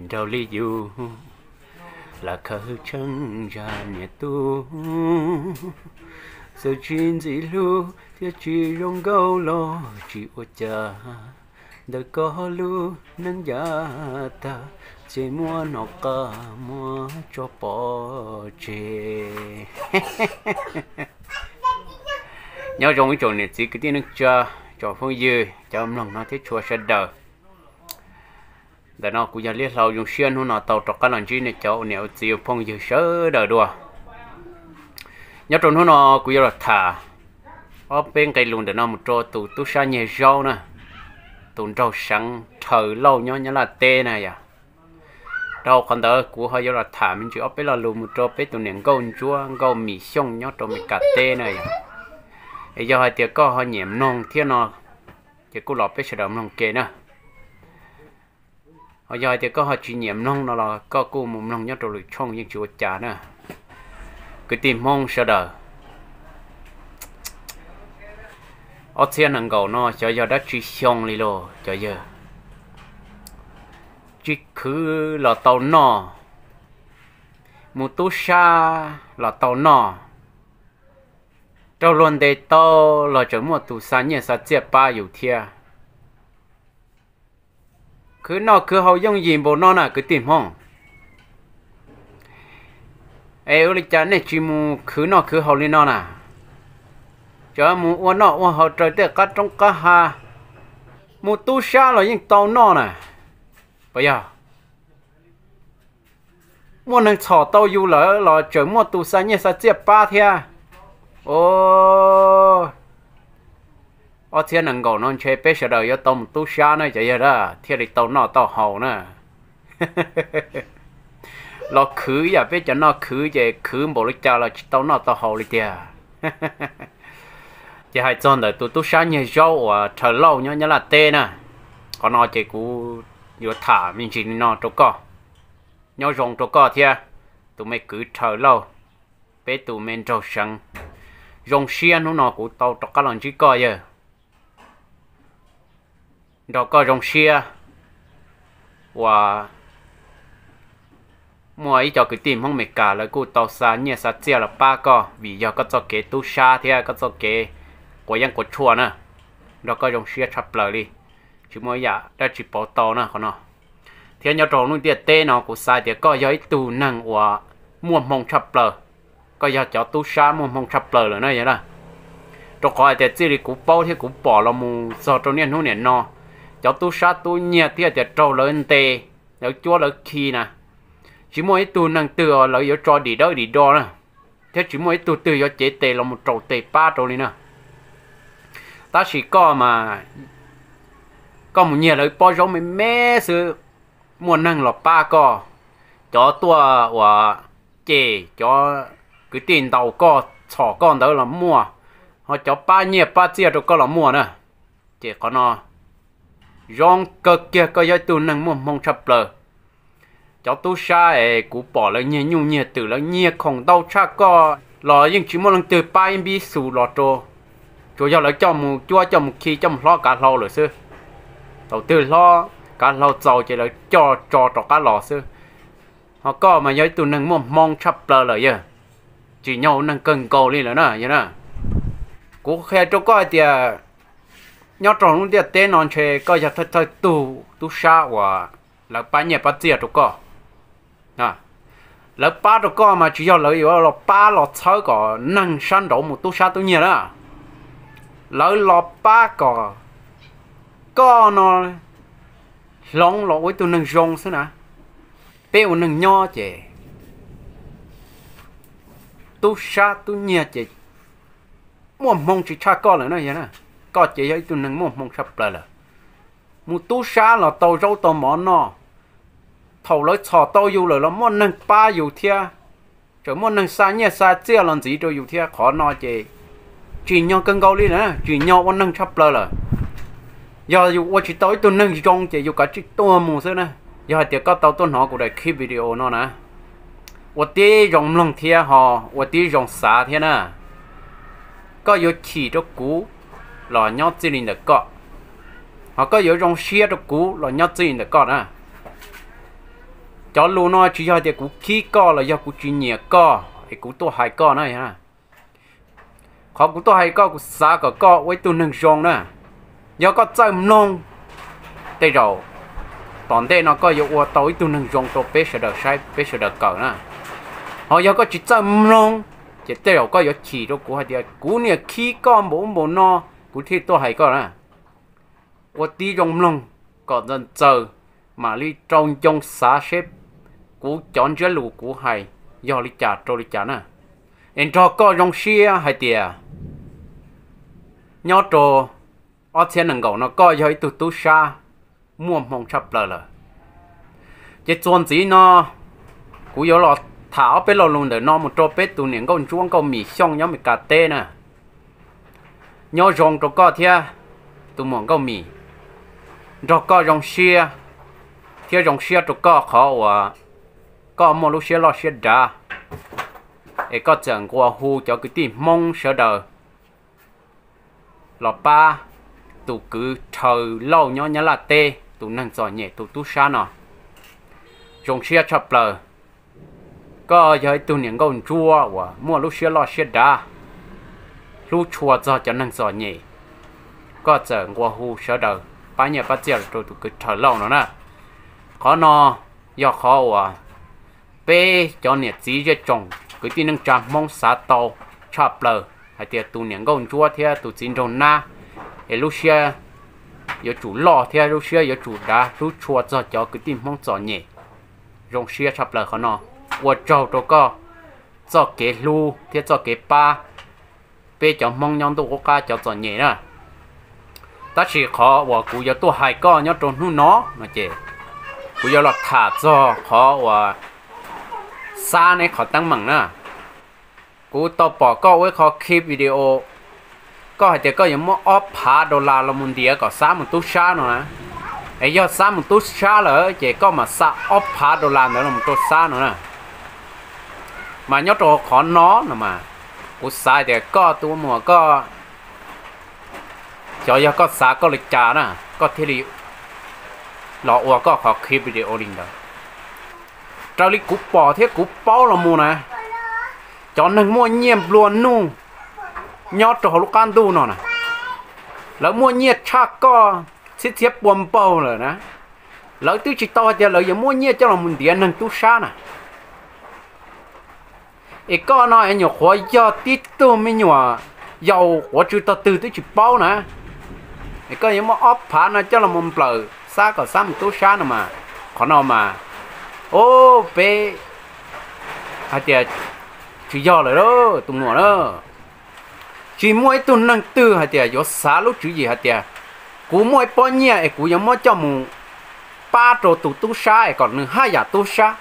Nraug li yus lam khawv tsheej zag niam tub, txawm tsis ntxim hlub thiab tsis zoo nkauj los tsis ua cas, ntawm koj lub neej yav tag, txij muab hnov qab muab tso pov tseg. Nyob zoo ib tsoom niam txiv kwv tij neej tsa, tsoom phooj ywg cov mloog no thiab txhua sawv daws. Ntawm no kuv yog Liab Hlau, zoo siab hnub no tau rov qab los ntsib nej cov ua niam ua txiv ua phooj ywg sawv daws dua. Nyob rau hnub no kuv yuav los tham ob peb nqe lus ntawm no mus rau tus tub sab nyiag zaub na, tus nraug seev rhaws lauj nyob Nyab Laj teb na yom. Dhau qhov ntawd kuv ho yuav los tham me ntsis ob peb lo lus mus rau peb tus niam nkauj ntsuab nkauj Mim Xyooj nyob rau Meskas teb na yom. Es yog hais tias koj ho nyiam mloog thiab no, ces kuj los peb sawv daws mloog ke na. Ho yog hais tias koj ho tsis nyiam mloog no los koj kuj mus mloog nyob rau lwm tshooj yeej tsis ua cas na. Kwv tij Hmoob sawv daws, ob txhiab nees nkaum no xyov yog dab tsi xyoo li lauj cov yawg. Tsis khwv los tau noj, mus tub sab los tau noj, raug luag ntes tau los tseem muaj tus xa nyiaj xa txiaj pab yus thiab. Khwv noj khwv haus yooj yim npaum no na kwv tij Hmoob. Es ua li cas nej tsis mus khwv noj khwv haus li no na? Tseem mus ua noj ua haus raws tej qab roob qab hav, mus tub sab los yeej tau noj na. Puas yog? Muaj neeg txhom tau yus lawm los tseem muaj tus xa nyiaj xa txiaj pab thiab. Ob txhiab nees nkaum no ntshe peb sawv daws yuav tau mus tub sab na cov yawg a, thiaj li tau noj tau haus na. Los khwv ib yam peb cov no khwv ces khwv npaum li cas los tsis tau noj tau haus li tiag. Ces hais txog ntawm tus tub sab nyiag zaub uas rhaws lauj nyob Nyab Laj teb na, qhov no ces kuv yuav tham me ntsis li no rau koj. Nyob zoo rau koj thiab tus me kwv rhaws lauj, peb tus me nraug seev. Zoo siab hnub no kuv tau rov qab los ntsib koj yawg. Nrog koj zoo siab uas muaj ib co kwv tij Hmoob Meskas lawv kuj tau xa nyiaj xa txiaj los pab koj vim yog koj txoj kev tub sab thiab koj txoj kev quav yeeb quav tshuaj na. Nrog koj zoo siab tshaj plaws li, tsis muaj ib yam dab tsi pauv tau na qhov no. Thiab nyob rau hauv lub ntiaj teb no kuv xav tias koj yog ib tug neeg uas muaj hmoo tshaj plaws, koj yog cov tub sab muaj hmoo tshaj plaws lawm na yog. Rau qhov hais tias txij li kuv paub thiab kuv pom los mus txog rau niaj hnub niam no, cov tub sab tub nyiag thiab tias raug lawv ntes, lawv cuab lawv khi na, tsis muaj ib tug neeg twg lawv yuav tso dim dawb dim do na, thiab tsis muaj ib tug twg yuav cev tes los mus raus tes pab rau li na. Tab sis koj mas, koj mus nyiag lawv pob zaub me me xwb, muaj neeg los pab koj, cov tuaj uas cem cov kwv tij ntaus koj txhom koj ntawd los muaj, ho cov pab nyiaj pab txiaj rau koj los muaj na. Ces qhov no zoo kawg kiag, koj yog ib tug neeg muaj hmoo tshaj plaws. Cov tub sab es kuv pom lawv nyiag nyuj nyiag twm, lawv nyiag khoom ntau tshaj koj los yeej tsis muaj leej twg pab ib npib xus los rau, tsuas yog lawv coj mus cuab coj mus khi coj mus hlob kav hlau lawm xwb. Thaum twg hlob kav hlau txaus ces lawv coj tso rov qab los xwb. Ho koj mas yog ib tug neeg muaj hmoo tshaj plaws lawm yawg, tsim nyog ua neeg kawg nkaus li lawm na yawg na. Kuv qhia rau koj hais tias nyob rau lub ntiaj teb no ntshe koj yog thawj thawj tug tub sab uas lawv pab nyiaj pab txiaj rau koj. Lawv pab rau koj mas tsis yog lawv yuav los pab los txhawb kom neeg sab nraud mus tub sab tub nyiag na. Lawv los pab kom koj no hloov los ua ib tug neeg zoo xwb na. Peb ua neeg nyob ces tub sab tub nyiag ces muaj hmoo tsis tshaj koj lawm na yawg na. Koj ces yog ib tug neeg muaj hmoo tshaj plaws lawm. Mus tub sab los tau zaub tau mov noj, thaum lawv txhom tau yus lawm los muaj neeg pab yus thiab, tseem muaj neeg xa nyiaj xa txiaj los ntxiv rau yus thiab. Qhov no ces tsim nyog kawg nkaus li na, tsim nyog ua neeg tshaj plaws lawm. Yog yus ua tsis tau ib tug neeg zoo ces yus kav tsij tuag mus xwb na. Yog hais tias koj tau tuaj hnov kuv daim clip video no na, ua tib zoo mloog thiab ho ua tib zoo xav thiab na. Koj yuav chim rau kuv los nyob txij li ntawm koj, ho koj yuav zoo siab rau kuv los nyob txij li ntawm koj na. Cov lus no tsis yog tias kuv khib koj los yog kuv tsis nyiam koj es kuv tuaj hais koj na. Qhov kuv tuaj hais koj, kuv xav kom koj ua ib tug neeg zoo na. Yog koj txawj mloog, tej zaum tom ntej no koj yuav ua tau ib tug neeg zoo rau peb sawv daws saib, peb sawv daws kawm na. Ho yog koj tsis txawj mloog, ces tej zaum koj yuav chim rau kuv hais tias kuv niam khib koj npaum ub npaum no, kuv thiaj tuaj hais koj na. Ua tib zoo mloog kom ntxaws ntxaws, mam li rau ncoo xav seb kuv cov ntsiab lus kuv hais yog li cas rau li cas na. Es nrog koj zoo siab hais tias nyob rau ob txhiab nees nkaum no koj yog ib tug tub sab muaj hmoo tshaj plaws lawm. Ces txuas ntxiv no kuv yuav los tham ob peb lo lus ntawm no mus rau peb tus niam nkauj ntsuab nkauj Mim Xyooj nyob Meskas teb na. Nyob zoo rau koj thiab tus muam nkauj Mim, nrog koj zoo siab thiab zoo siab rau koj qhov uas koj muaj lub siab loj siab dav, es koj txawm nqua hu cov kwv tij Hmoob sawv daws los pab tus kwv Rhawv Lauj nyob Nyab Laj teb, tus neeg txom nyem tus tub sab no. Zoo siab tshaj plaws. Koj yog ib tug niam nkauj ntsuab uas muaj lub siab loj siab dav, hlub tshua txog cov neeg txom nyem, koj txawm nqua hu sawv daws pab nyiaj pab txiaj rau tus kwv Rhawv Lauj no na. Qhov no yog qhov uas peb cov niam txiv zej tsoom kwv tij neej tsa Hmoob xav tau tshaj plaws hais tias tus niam nkauj ntsuab thiab tus txiv nraug nab es lub siab yuav tsum loj thiab lub siab yuav tsum dav hlub tshua txog cov kwv tij Hmoob txom nyem. Zoo siab tshaj plaws qhov no. Ua tsaug rau koj txoj kev hlub thiab txoj kev pab peb cov Hmoob nyob ntuj qub qab cov txom nyem na. Tab sis qhov uas kuv yuav tuaj hais koj nyob rau hnub no no ces kuv yuav los tham txog qhov uas Xab neb qhov teeb meem na. Kuv tau pom koj ua ib qho clip video, koj hais tias koj yuav muab ob phav dollar los mus ntiav kom Xab mus tub sab no na. Es yog Xab mus tub sab lawm ces koj mam xa ob phav dollar ntawd los rau Xab no na. Mas nyob rau qhov no no mas kuv xav tias koj tus ua muam koj, xyov yog koj xav koj li cas na, koj thiaj li los ua koj qhov clip video li ntawd. Raws li kuv pom thiab kuv paub los mus na, cov neeg muaj nyiaj nplua nuj nyob rau hauv lub qab ntuj no na, lawv muaj nyiaj tshaj koj txhiab txhiab pua npaug lawm na. Lawv twb tsis tau hais tias lawv yuav muab nyiaj coj los mus ntiav neeg tub sab na. Es koj no es nyuam qhuav yog tib tug me nyuam yaus quav tsw tog twg twb tsis paub na, es koj yuav muab ob phav no coj los mus nplawm Xab kom Xab mus tub sab no mas, qhov no mas, o, peb hais tias tsis yog lawm tus muam na. Tsis muaj ib tug neeg twg hais tias yuav xav lub tswv yim hais tias kuv muaj ib pob nyiaj es kuv yuav muab coj mus pab rau tus tub sab es kom nws haj yam tub sab,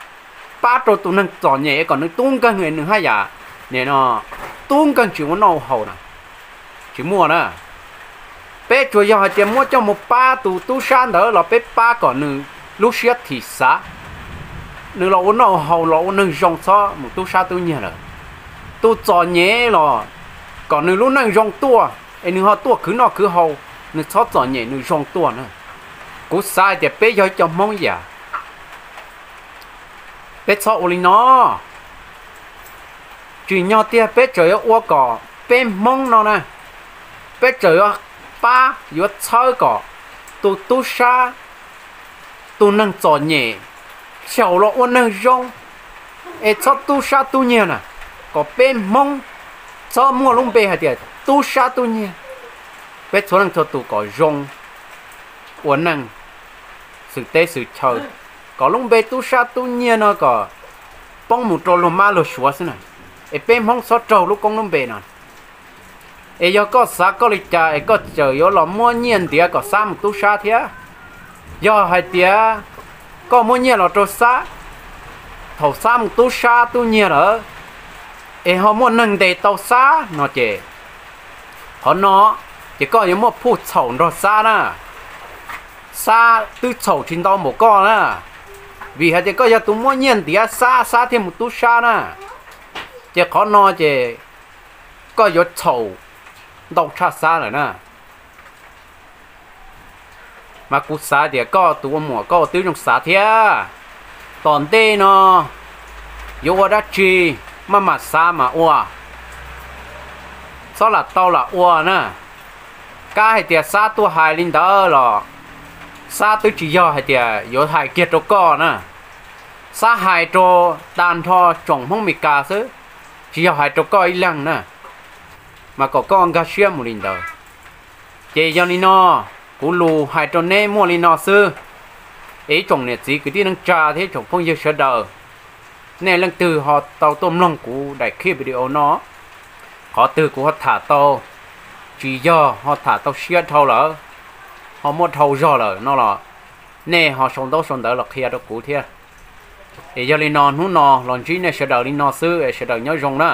pab rau tus neeg txom nyem es kom nws tub nkeeg es nws haj yam, nim no, tub nkeeg tsis ua noj ua haus na. Tsis muaj na. Peb tsuas yog hais tias muab coj mus pab tus tub sab ntawd los peb pab kom nws lub siab thim xav, nws los ua noj ua haus los ua neeg zoo txhob mus tub sab tub nyiag lawm. Tus txom nyem los kom nws lub neej zoo tuaj es nws ho tuaj khwv noj khwv haus, nws txhob txom nyem, nws zoo tuaj na. Kuv xav hais tias peb yog ib co Hmoob yam, peb txhob ua li no. Tsim nyog tiag peb tseem yuav ua kom peb Hmoob no na, peb tseem yuav pab yuav txhawb kom tus tub sab, tus neeg txom nyem xyaum los ua neeg zoo, es txhob tub sab tub nyiag na, kom peb Hmoob txhob muaj lub npe hais tias tub sab tub nyiag. Peb txhua leej txhua tus kom zoo, ua neej xwm teb xwm chaw, kom lub npe tub sab tub nyiag no kom poob mus rau luag mab luag suav xwb na, es peb Hmoob txhob raug lub koob lub npe no. Es yog koj xav koj li cas es koj tseem yuav los muab nyiaj ntiav kom Xab mus tub sab thiab? Yog hais tias koj muab nyiaj los rau Xab, thaum Xab mus tub sab tub nyiag lawm, es ho muaj neeg ntes tau Xab no ces, qhov no ces koj yuav muaj phuj txhaum nrog Xab na. Xab twb txhaum tsis ntau npaum koj na, vim hais tias koj yog tus muab nyiaj ntiav Xab, Xab thiaj mus tub sab na. Ces qhov no ces koj yuav txhaum ntau tshaj Xab lawm na. Mas kuv xav tias koj tus ua muam koj ua tib zoo xav thiab. Tom ntej no yuav ua dab tsi, maj mam xav mas ua, txhob lam tau lam ua na. Kab hais tias Xab tuaj hais li ntawd los Xab twb tsis yog hais tias yuav hais kiag rau koj na. Xab hais rau tag nrho tsoom Hmoob Meskas xwb, tsis yog hais rau koj ib leeg na, mas kom koj nkag siab mus li ntawd. Ces yog li no, kuv lus hais rau neb muaj li no xwb. Es ib tsoom niam txiv kwv tij neej tsa thiab tsoom phooj ywg sawv daws, nej leej twg ho tau tuaj mloog kuv daim clip video no, qhov twg kuv ho tham tau tsis yog, ho tham tau siab dhau lawm, ho muaj dhau zog lawm no los nej ho sau ntaub sau ntawv los qhia rau kuv thiab. Es yog li no hnub no los ntsib nej sawv daws li no xwb, sawv daws nyob zoo na.